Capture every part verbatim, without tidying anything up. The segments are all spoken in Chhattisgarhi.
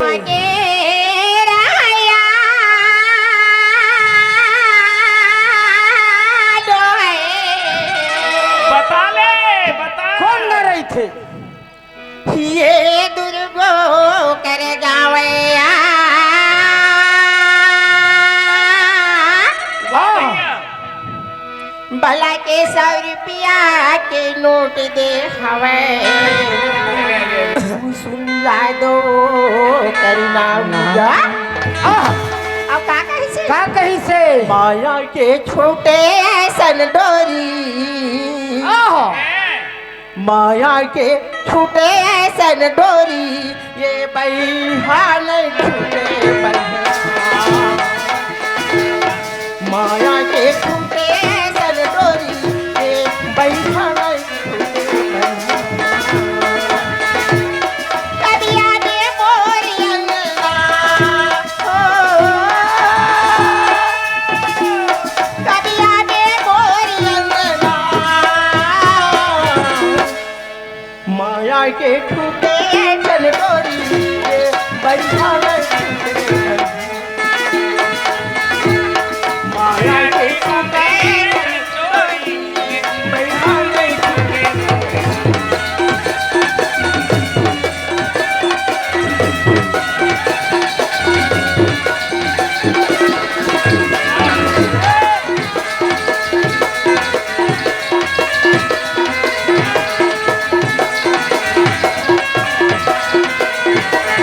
के रहया डोहे। बता ले, बता। कोन न रहिथे? ये दुर्गो कर गावया। वाह। भैया। भला के सौ रुपया के नोट दे हवय। सुन यादव करुणा मुझा। आह! अब का कहिसे? का कहिसे? माया के छोटे असन डोरी। आह! माया के छोटे असन डोरी, ये बइहा नहीं छूटे बइहा। माया के छोटे असन डोरी, ये बइहा नहीं छूटे बइहा। कबिया दे मोर अंगना, ओ, कबिया दे मोर अंगना। माया के छूटे चल डोरी, ये बइहा नहीं छूटे। माया के छूटे चल डोरी, ये बइहा नहीं छूटे।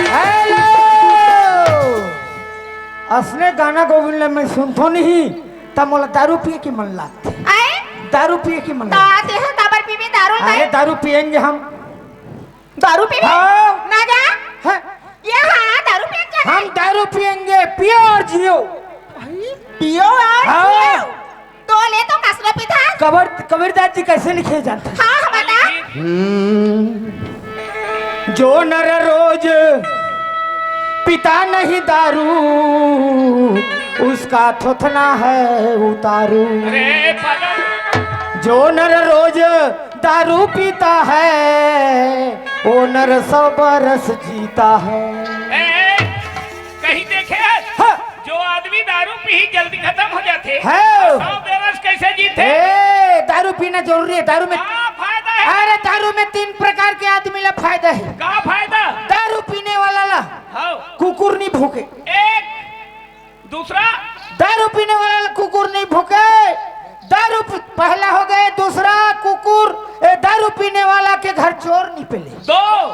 हेलो। असने गाना गोविंद ल मैं सुनथो नहीं, त मोला दारू पिए के मन लागथे। आए? दारू पिए के मन तो लागथे। आते हैं, काबर पीबे दारू? अरे, भाई, दारू पिएंगे हम। दारू पीबे? हाँ। ना जा। हाँ। ये हाँ, दारू पिए क्या? हम दारू पिएंगे, पियो और जियो। पियो और हाँ। जियो। तो ले तो कसनो पीता। कबीर, कबीरदास जी कैसे लिखे जानते हैं? हाँ, हाँ, बता। हम्म। जो नर रोज पीता नहीं दारू, उसका थोथना है उतारू। अरे पागल। जो नर रोज दारू पीता है, वो नर सौ बरस जीता है। ए, ए, कहीं देखे? हाँ। जो आदमी दारू पी, जल्दी खत्म हो जाथे। हाँ। सौ बरस कैसे जीते? ए, दारू पीना जरूरी है, दारू में का फायदा है? अरे, दारू में तीन प्रकार के आदमी ला फायदा है। का फायदा? दारू पीने वाला ला हाँ। कुकुर नहीं भूके। एक, दूसरा? दारू पीने वाला ला कुकुर नहीं भूके। दारू पी-, पहला हो गए, दूसरा कुकुर, ए, दारू पीने वाला के घर चोर नहीं पेले। दो,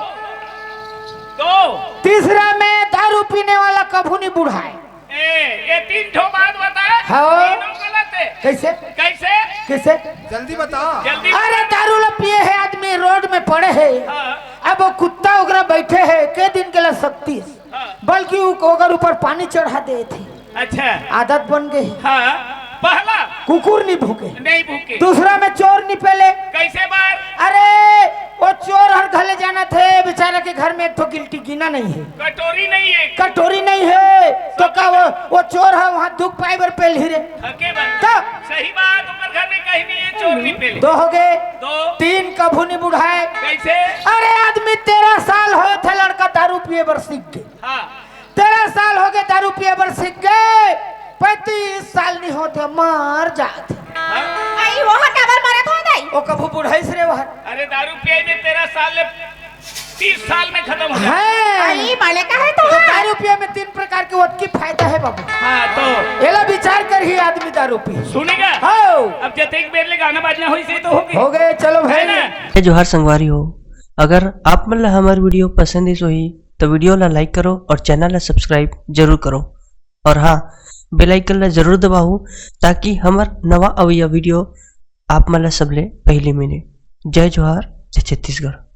दो। तीसरा में दारू पीने वाला कभू नहीं बुढ़ाए। ए, ये तीन ठो बात बता। हाँ। तीनों गलत है। कैसे? कैसे? कैसे? जल्दी बता। जल्दी अरे, बता। दारू ला पिए है आदमी, रोड में पड़े है। हाँ। अब वो कुत्ता ओकरा बैठे है, के दिन के ला शक्ति है। हाँ। बल्कि उ-, ओकर ऊपर पानी चढ़ा देथे। अच्छा। आदत बन गई। हाँ। पहला? कुकुर नहीं भूके। नहीं भूके। दूसरा में चोर नहीं पेले। कैसे बात? अरे, वो चोर हर घले जाना थे, बेचारा के घर में एक ठो गिल्टी गिना नहीं है। कटोरी नहीं है। कटोरी नहीं है, तो का वो, वो चोर है वहाँ दुख पाए बर पेल ही रे। हके बात। तो? सही बात, ओकर घर में कहीं नहीं है, चोर नहीं पेले। दो हो गए। दो। तीन कभू नहीं बुढ़ाए। कैसे? अरे, आदमी तेरह साल होए थे, लड़का दारू पिए बर सीख गए। हाँ। तेरह साल हो गए दारू पिए बर सीख गए, पैंतीस साल नहीं होते मर जाते। हाँ? आई, वो काबर मरत हो दाई? वो कभू बुढ़ाइस रे वह। अरे, दारू पिए में तेरह साल ले तीस साल में खत्म हो जाए। हैं। आई, बड़े का है तो तो हाँ। दारू पिए में तीन प्रकार के ओतकी फायदा है बाबू। हाँ, तो एला विचार कर ही आदमी दारू पी। सुनेगा? हो। अब जतेक बेर ले गाना बाजना होइस हे तो हो गए। हो गए, चलो भाई। है ना? जय जोहार संगवारी हो, अगर आप मन ला हमर video पसंद आइस होही तो video ला like करो और channel ला subscribe जरूर करो। और हाँ, bell icon ला जरूर दबाओ, ताकि हमर नवा अवइया video आप मन ला सबले पहली मिले। जय जोहार, जय छत्तीसगढ़।